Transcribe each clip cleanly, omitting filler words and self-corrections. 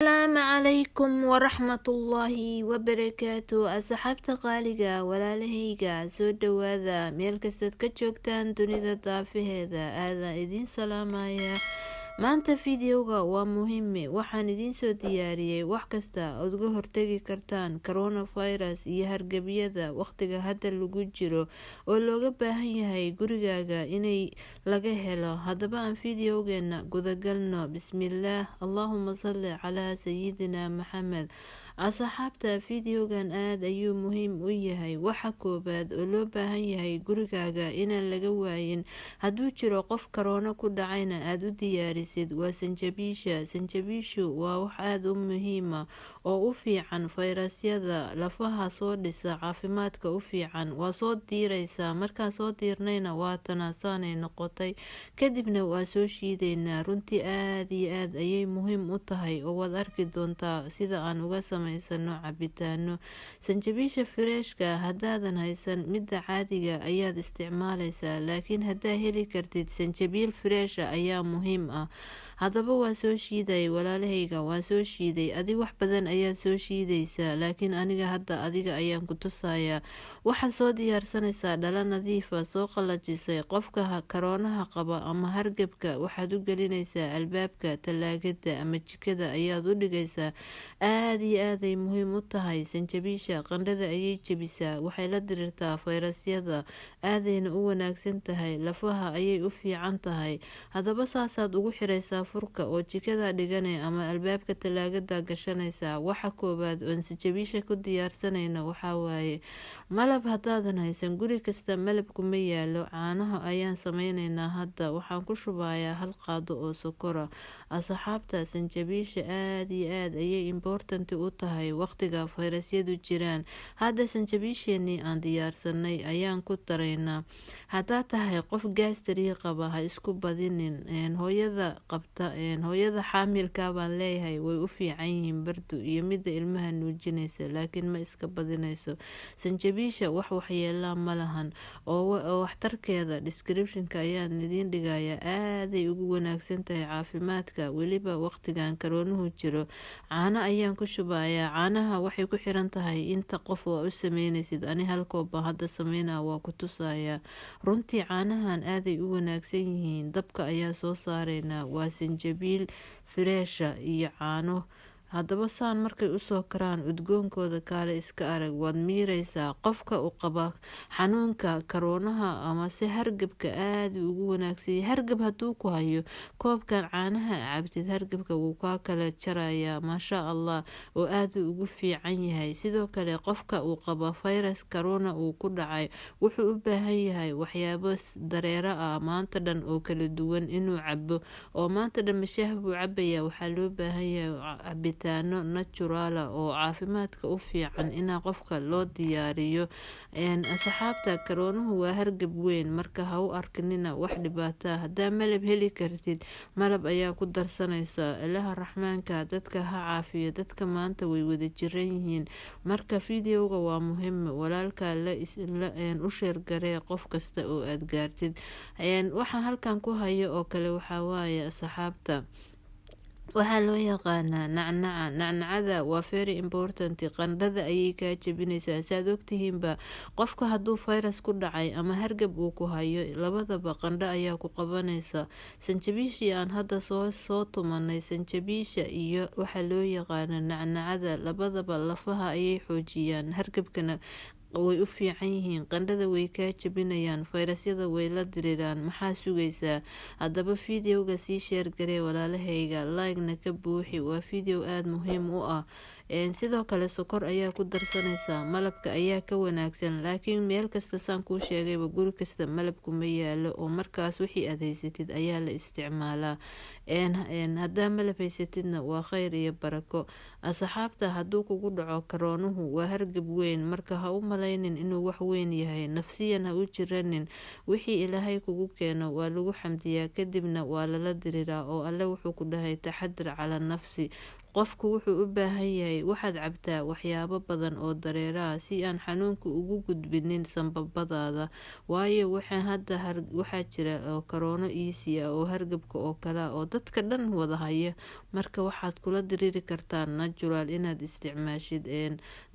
Asalaamu calaykum waraxmatullaahi wabarakaatu. Asxaabta qaaliga, walaalahayga, soo dhawaada meel kastood ka joogtaan dunida daafaheeda. Aadaan idiin salaamaya. Maanta fideoga waa muhiime. Waxaan idiin soo diyaariyey wax kasta ood uga hortagi kartaan coronavirus iyo hargebyada waqtiga hadda lagu jiro oo looga baahan yahay gurigaaga inay laga helo. Haddaba aan fideogeena gudagalno. Bismillaah, allaahuma salli calaa sayidina Maxamed. Asxaabta, fideogan aada ayuu muhiim u yahay. Waxa koobaad oo loo baahan yahay gurigaaga inaan laga waayin, hadduu jiro qof korona ku dhacayna aada u diyaarisid, waa sanjabiisha. Sanjabiishu waa wax aada u muhiima oo u fiican fayrasyada, lafaha soo dhisa, caafimaadka u fiican. Waa soo diiraysaa. Markaan soo diirnayna waa tanaasaanay noqotay. Kadibna waa soo shiidaynaa. Runtii aada iyo aada ayay muhiim u tahay oo waad arki doontaa sida aan uga samaysano cabitaano. Sanjabiisha freeshka haddaadan haysan, midda caadiga ayaad isticmaalaysaa, laakiin haddaa heli kartid sanjabiil freesha ayaa muhiim ah. Haddaba waa soo shiiday, walaalahayga, waa soo shiiday. Adig wax badan ayaad soo shiidaysaa, laakiin aniga hadda adiga ayaan ku tusayaa. Waxaad soo diyaarsanaysaa dhalo nadiifa, soo qalajisay. Qofka karoonaha qaba ama hargebka waxaad u gelinaysaa albaabka talaagada ama jikada ayaad u dhigaysaa. Aada iyo aaday muhiim u tahay sanjabiisha. Qandhada ayay jebisaa, waxay la dirirtaa fayrasyada, aadayna u wanaagsan tahay, lafaha ayay u fiican tahay. Haddaba saasaad ugu xiraysaa furka oo jikada dhigane ama albaabka talaagada gashanaysaa. Waxa koobaad oon sanjabiisha ku diyaarsanayna waxaa waaye malab. Haddaadan haysan, guri kasta malab kuma yaalo, caanaha ayaan sameyneynaa. Hadda waxaan ku shubayaa hal qaado oo sokora. Asxaabta, sanjabiisha aada iyo aada ayay important u tahay waqtiga fayrasyadu jiraan. Hadda sanjabiisheenii aan diyaarsanay ayaan ku daraynaa. Haddaa tahay qof gaastari qaba, ha isku badinin. Hooyada qabta, hooyada xaamilka baan leeyahay, way u fiican yihiin bardu iyo midda ilmaha nuujinaysa, laakiin ma iska badinayso. Sanjabiisha wax waxyeelaa ma lahan oo waxtarkeeda descriptionka ayaan idiin dhigayaa. Aaday ugu wanaagsan tahay caafimaadka, weliba waqtigan karoonuhu jiro. Caano ayaan ku shubayaa. Caanaha waxay ku xiran tahay inta qof waa u sameynaysid. Ani hal koob baan hadda sameynaa, waa ku tusayaa. Runtii caanahan aaday u wanaagsan yihiin. Dabka ayaa soo saareynaa. Waa sanjabiil freesha iyo caano. Haddaba saan markay usoo karaan, udgoonkooda kaale iska arag. Waad miireysaa. Qofka u qaba xanuunka karoonaha ama se hargebka aada ugu wanaagsanya. Hargab hadduu ku hayo, koobkan caanaha cabtid, hargebka wuu kaa kala jarayaa, maasha Allah, oo aada ugu fiican yahay. Sidoo kale qofka uu qaba virus corona uu ku dhacay wuxuu u baahan yahay waxyaabo dareero ah maanta dhan oo kala duwan inuu cabo, oo maanta dhan mashaah buu cabaya. Waxaa loo baahan yahay cabitaano natural ah oo caafimaadka u fiican inaa qofka loo diyaariyo. Asxaabta, karoonuhu waa hargab weyn, marka ha u arkinina wax dhibaataa. Haddaa malab heli kartid, malab ayaa ku darsanaysaa. Ilaha Raxmaanka dadka ha caafiyo. Dadka maanta way wada jiran yihiin. Marka fideoga waa muhiim, walaalka la u share garee qof kasta oo aada gaartid. Waxaan halkan ku hayo oo kale waxaa waaye, asxaabta, waxaa loo yaqaanaa nacnaca. Nacnacada waa very important. Qandhada ayay kaa jebinaysaa. Saad ogtihiinba, qofka hadduu virus ku dhacay ama hargab uu ku hayo, labadaba qandho ayaa ku qabanaysa. Sanjabiishii aan hadda soo tumanay, sanjabiisha iyo waxaa loo yaqaana nacnacada, labadaba lafaha ayay xoojiyaan, hargabkana way u fiican yihiin, qandhada way kaa jebinayaan, fayrasyada way la diriraan. Maxaa sugaysaa? Haddaba fideoga sii share garee, walaalahayga, like-na ka buuxi. Waa video aada muhiim u ah. Sidoo kale sokor ayaa ku darsanaysaa. Malabka ayaa ka wanaagsan, laakiin meel kasta, saan kuu sheegayba, guri kasta malabku ma yaalo, oo markaas wixii aad haysatid ayaa la isticmaalaa. Haddaa malab haysatidna waa kheyr iyo barako. Asxaabta, hadduu kugu dhaco karoonuhu, waa hargab weyn, marka ha u malaynin inuu wax weyn yahay. Nafsiyan ha u jiranin. Wixii Ilaahay kugu keeno waa lagu xamdiyaa, kadibna waa lala diriraa, oo Alle wuxuu ku dhahay: "Taxadir cala nafsi." Qofku wuxuu u baahan yahay waxaad cabtaa waxyaabo badan oo dareeraha si aan xanuunka ugu gudbinin sanbabadaada, waayo hadda waxaa jira korona easy ah oo hargabka oo kale ah oo dadka dhan wada haya. Marka waxaad kula diriiri kartaa natural inaad isticmaashid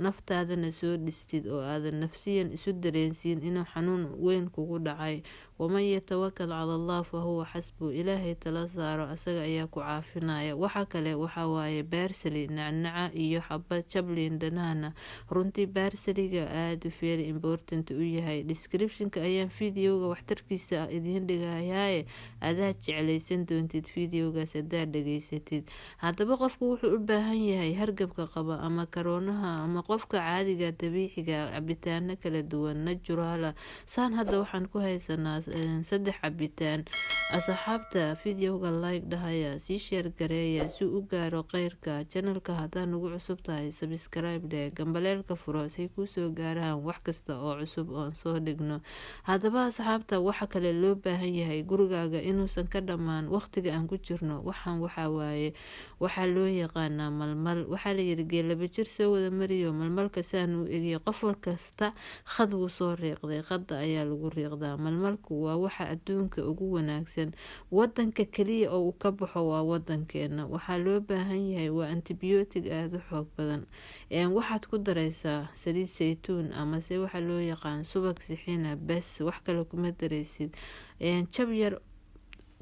naftaadana soo dhistid oo aadan nafsiyan isu dareensiin inuu xanuun weyn kugu dhacay. Waman yatawakal cala allah fa huwa xasbu. Ilaahay tala saaro, asaga ayaa ku caafinaya. Waxa kale waxaa waaye baarsali, nacnaca iyo xabad jabliin dhanaana. Runtii baarsaliga aada u very important u yahay. Descriptionka ayaan videoga waxtarkiisa idiin dhigayaaye, adaad jeclaysan doontid videogaas hadaad dhageysatid. Haddaba qofku wuxuu u baahan yahay hargabka qaba ama karoonaha ama qofka caadiga dabiiciga cabitaano kala duwan najuraala. Saan hadda waxaan ku haysanaa 3 cabitaan. Asxaabta videoga like dhahaya, sii share gareeya si u gaaro kheyrka. Channelka haddaa nagu cusub tahay subscribe dheh, gambaleelka furo si kuusoo gaaraan wax kasta oo cusub oon soo dhigno. Haddaba asxaabta, waxa kale loo baahan yahay gurigaaga inuusan ka dhammaan waqtiga aan ku jirno. Waxaan waxaa waaye waxaa loo yaqaanaa malmal. Waxaa layiri geelaba jir soo wada mariyo malmalka saan u egiyo. Qof kasta khad wuu soo riiqday, khadda ayaa lagu riiqdaa. Malmalku waa waxa adduunka ugu wanaagsan. Wadanka kaliya oo uu ka baxo waa wadankeena. Waxaa loo baahan yahay waa antibiyootig aada u xoog badan. Waxaad ku dareysaa saliid saytuun amase waxaa loo yaqaan subag sixina, bes wax kale kuma dareysid. Jab yar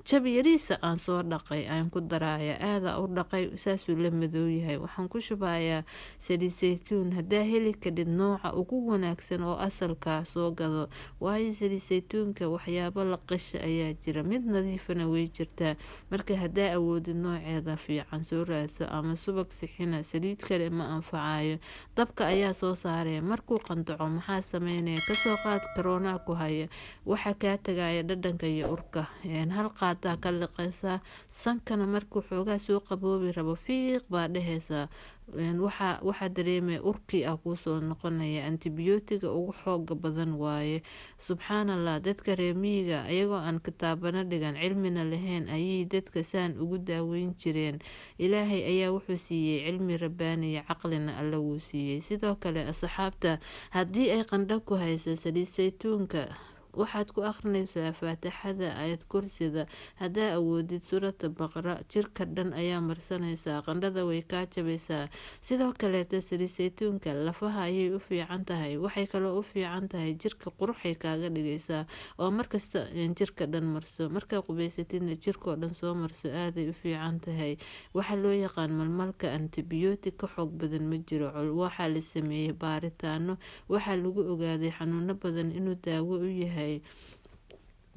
jab yariisa aan soo dhaqay ayaan ku daraaya, aada u dhaqay, saasuu la madow yahay. Waxaan ku shubayaa saliid saytuun. Haddaa heli kadhid nooca ugu wanaagsan oo asalka soo gado, waayo saliid saytuunka waxyaabo la qasha ayaa jira, mid nadiifana way jirtaa. Marka haddaa awoodid nooceeda fiican soo raadso, ama subag sixina, saliid kale ma anfacayo. Dabka ayaa soo saaraya, markuu qandaco maxaa sameynaya? Kasoo qaad karoonaa ku haya, waxaa kaa tagaya dhadhanka iyo urka. Hal qaad ka liqaysaa sankana, markuu xoogaa soo qaboobi rabo fiiq baa dhehaysaa. Waxaa dareemaya urkii ah kuusoo noqonaya. Antibiyootiga ugu xooga badan waaye. Subxaanallah, dadka reer miyiga ayagoo aan kitaabana dhigan cilmina lahayn ayay dadka saan ugu daaweyn jireen. Ilaahay ayaa wuxuu siiyey cilmi rabbaaniya, caqlina alla wuu siiyey. Sidoo kale asxaabta, haddii ay qandho ku hayso, saliid saytuunka waxaad ku akhrinaysaa faatixada, ayad kursida, haddaa awoodid suurata baqra, jirka dhan ayaa marsanaysaa, qandhada way kaa jabaysaa. Sidoo kaleeto saliid saytuunka lafaha ayay u fiican tahay. Waxay kaloo u fiican tahay jirka, quruxay kaaga dhigaysaa oo markasta jirka dhan marso. Markaa qubaysatidna jirkoo dhan soo marso, aaday u fiican tahay. Waxaa loo yaqaan malmalka antibiyootig ka xoog badan ma jiro. Waxaa la sameeyey baaritaano, waxaa lagu ogaaday xanuuno badan inuu daawo u yahay.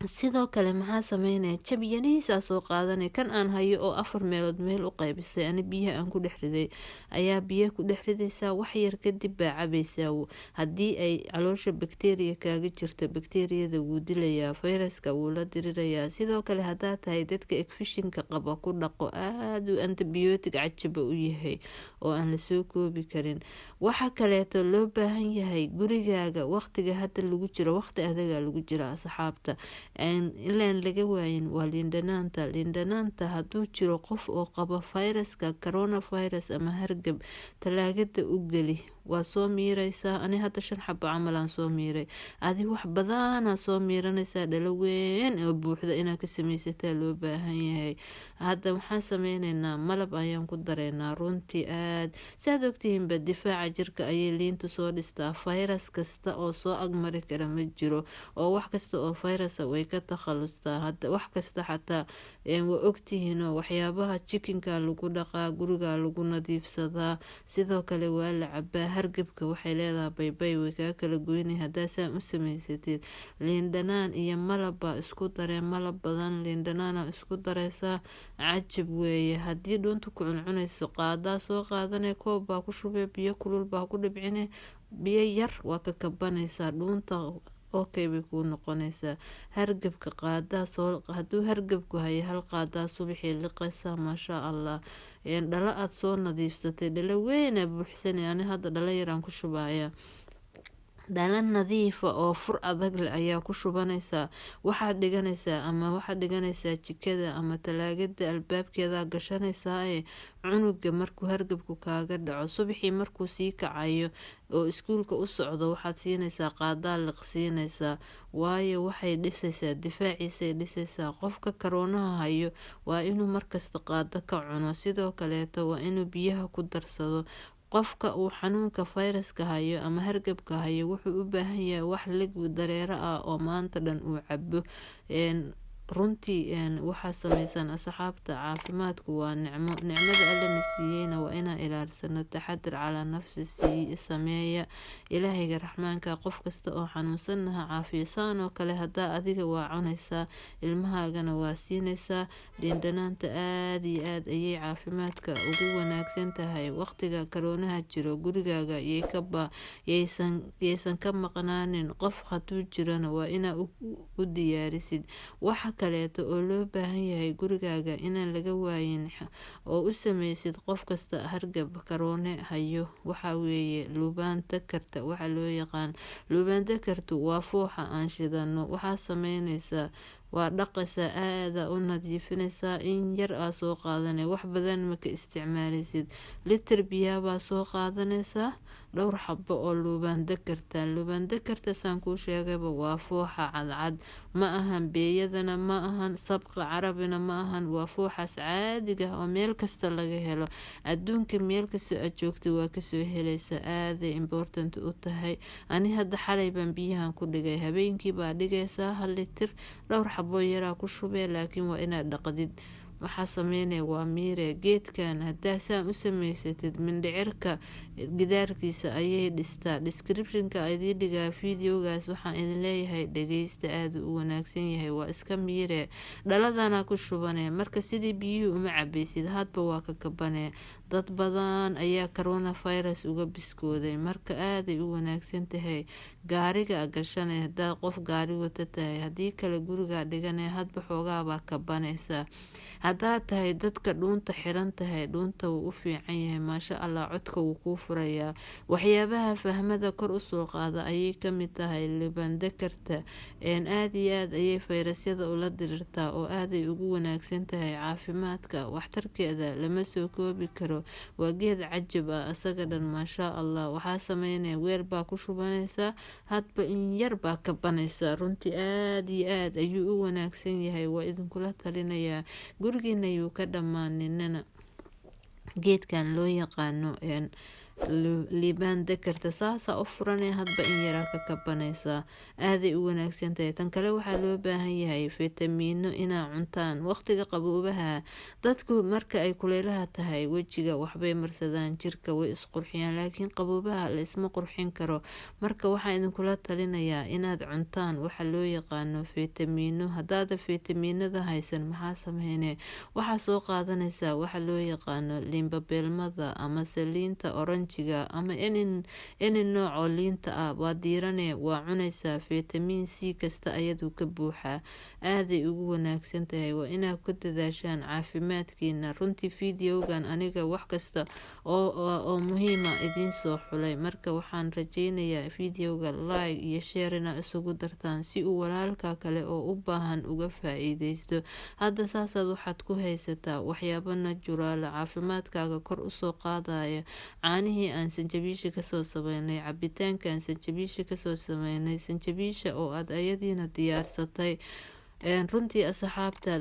Sidoo kale maxaa sameynaya? Jab yariisaa soo qaadanay, kan aan hayo oo 4 meelood meel u qaybisay ani biyaha aan ku dhex riday ayaa biyo ku dhex ridaysaa. Wax yar kadib baa cabaysaa. Haddii ay caloosha bakteriya kaaga jirto, bakteriyada wuu dilayaa, fayraska wuu la dirirayaa. Sidoo kale haddaa tahay dadka egfishinka qaba, ku dhaqo, aada u antibiyootig cajaba u yahay oo aan lasoo koobi karin. Waxa kaleeto loo baahan yahay gurigaaga waqtiga hadda lagu jiro, waqti adagaa lagu jira asxaabta, ilaan laga waayin waa liindhanaanta. Liindhanaanta hadduu jiro qof oo qaba fayraska coronavirus ama hargab, talaagada u geli, waa soo miireysaa. Ani hadda 5 xabo camalaan soo miiray, adi wax badanaa soo miiranaysaa. Dhalo weyn oo buuxda inaad ka sameysataa loo baahan yahay. Hadda waxaan sameyneynaa malab ayaan ku dareynaa. Runtii aad saad ogtihiinba difaaca jirka ayay liintu soo dhistaa. Fayras kasta oo soo agmari kara ma jiro, oo wax kasta oo fayrasa way ka takhalustaa. Hadda wax kasta xataa waa ogtihiinoo waxyaabaha jikinka lagu dhaqaa, guriga lagu nadiifsadaa, sidoo kale waa la cabaa. Hargabka waxay leedahay baybay, way kaa kala goynay haddaa saan u samaysatid. Liindhanaan iyo malab baa isku daree, malab badan liindhanaana isku dareysaa, cajab weeye. Haddii dhuunta ku cuncunayso, qaadaa soo qaadanay, koob baa ku shubee, biyo kulul baa ku dhibcine, biyo yar waa ka kabanaysaa dhuunta, okay bay kuu noqonaysaa. Hargabka qaadaa soo, hadduu hargabku hayo, hal qaadaa subaxii liqaysaa, maasha allah. Dhalo aada soo nadiifsatay, dhalo weynaa buuxsanay, ani hadda dhalo yaraan ku shubaya. Dhala nadiifa oo fur adag leh ayaa ku shubanaysaa. Waxaad dhiganaysaa ama waxaad dhiganaysaa jikada ama talaagada albaabkeeda gashanaysaa. Ee cunuga markuu hargabku kaaga dhaco, subaxii markuu sii kacayo oo iskuulka u socdo, waxaad siinaysaa qaadaa, liqsiinaysaa, waayo waxay dhisaysaa difaaciisay dhisaysaa. Qofka karoonaha hayo waa inuu markasta qaado ka cuno, sidoo kaleeto waa inuu biyaha ku darsado. Qofka uu xanuunka fayraska hayo ama hargabka hayo wuxuu u baahan yahay wax liquid dareero ah oo maanta dhan uu cabo. Runtii waxaa sameysaan, asxaabta, caafimaadku waa nicmo, nicmada Allana siiyeyna waa inaan ilaalsano. Taxadir calaa nafsi sii sameeya. Ilaahayga raxmaanka qof kasta oo xanuunsanaha caafiyo. Saan oo kale hadaa adiga waa cunaysaa, ilmahaagana waa siinaysaa. Dhiindhanaanta aada iyo aada ayay caafimaadka ugu wanaagsan tahay. Waqtiga karoonaha jiro gurigaaga yaysan ka maqnaanin. Qof haduu jirana waa inaa u diyaarisid. Waxa kaleeto oo loo baahan yahay gurigaaga inaan laga waayin oo u sameysid qof kasta hargab karoone hayo waxaa weeye luubaan dakarta. Waxaa loo yaqaan luubaan dakartu waa fooxa aan shidano. Waxaa sameynaysaa, waa dhaqaysaa, aada u nadiifinaysaa. In yar aa soo qaadanay, wax badan maka isticmaalaysid. Litir biyaabaa soo qaadanaysaa, dhowr xabo oo luubaan dakarta. Luubaan dakarta saan kuu sheegayba waa fooxa cadcad, ma ahan beeyadana, ma ahan sabqa carabina, ma ahan, waa fooxaas caadiga oo meel kasta laga helo adduunka. Meel kasta aad joogta waa kasoo helaysa. Aaday important u tahay. Ani hadda xalay baan biyahan ku dhigay, habeenkii baa dhigaysaa 1 litir, dhowr xabo yaraa ku shubee, laakiin waa inaad dhaqdid. Waxaa sameynaya waa miire geedkan. Hadaa saan u sameysatid, mindhicirka gidaarkiisa ayay dhistaa. Descriptionka idiin dhigaa videogaas. Waxaan idin leeyahay dhageysta, aada u wanaagsan yahay. Waa iska miire, dhaladana ku shubane. Marka sidii biyuhu uma cabaysid, hadba waa ka kabane. Dad badan ayaa coronavirus uga biskooday, marka aaday u wanaagsan tahay. Gaariga gashanay hadaa qof gaari wata tahay, haddii kale gurigaa dhiganay, hadba xoogaabaa kabanaysaa. Haddaad tahay dadka dhuunta xiran tahay, dhuunta wuu u fiican yahay, maasha Allah. Codka wuu kuu furayaa. Waxyaabaha fahmada kor usoo qaada ayay kamid tahay libandakarta. Aada iyo aada ayay fayrasyada ula dirirtaa oo aaday ugu wanaagsan tahay caafimaadka. Waxtarkeeda lama soo koobi karo. Waa geed cajab ah isaga dhan, maasha Allah. Waxaa sameynaya, weel baa ku shubanaysaa, hadba in yar baa kabanaysaa. Runtii aada iyo aada ayuu u wanaagsan yahay, waa idinkula talinayaa. Gurigiina yuu ka dhammaaninana geedkan loo yaqaano liibaan dakarta. Saasaa u furanee, hadba in yaraa ka kabanaysaa. Aaday u wanaagsan tahay. Tan kale waxaa loo baahan yahay fitamiino inaa cuntaan waqtiga qaboobaha. Dadku marka ay kuleylaha tahay wejiga waxbay marsadaan, jirka way isqurxiyaan, laakiin qaboobaha la isma qurxin karo. Marka waxaan idinkula talinayaa inaad cuntaan waxa loo yaqaano fitamiino. Haddaada fitamiinada haysan, maxaa sameynee? Waxaa soo qaadanaysaa waxa loo yaqaano liinbabeelmada amase liinta oranjiga ama any nooc oo liinta ah. Waa diirane, waa cunaysaa. Fitamiin C kasta ayaduu ka buuxaa, aaday ugu wanaagsan tahay. Waa inaad ku dadaashaan caafimaadkiina. Runtii videogan aniga wax kasta oo muhiima idiin soo xulay. Marka waxaan rajeynayaa videoga like iyo share inaa isugu dartaan si uu walaalka kale oo u baahan uga faa-iideysto. Hadda saasaad waxaad ku haysataa waxyaabo natural caafimaadkaaga kor usoo qaadaya. Caanihii aan sanjabiisha kasoo sameynay, cabitaanka aan sanjabiisha kasoo sameynay, sanjabiisha oo aad ayadiina diyaarsatay. Runtii asxaabta,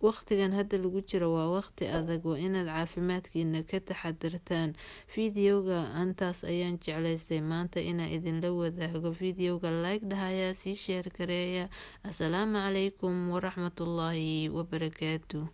waqtigan hadda lagu jiro waa waqti adag, waa inaad caafimaadkiina ka taxadirtaan. Videoga antaas ayaan jeclaystay maanta inaan idinla wadaago. Videoga like dhahaya, sii share gareeya. Asalaamu calaykum waraxmatullaahi wabarakaatu.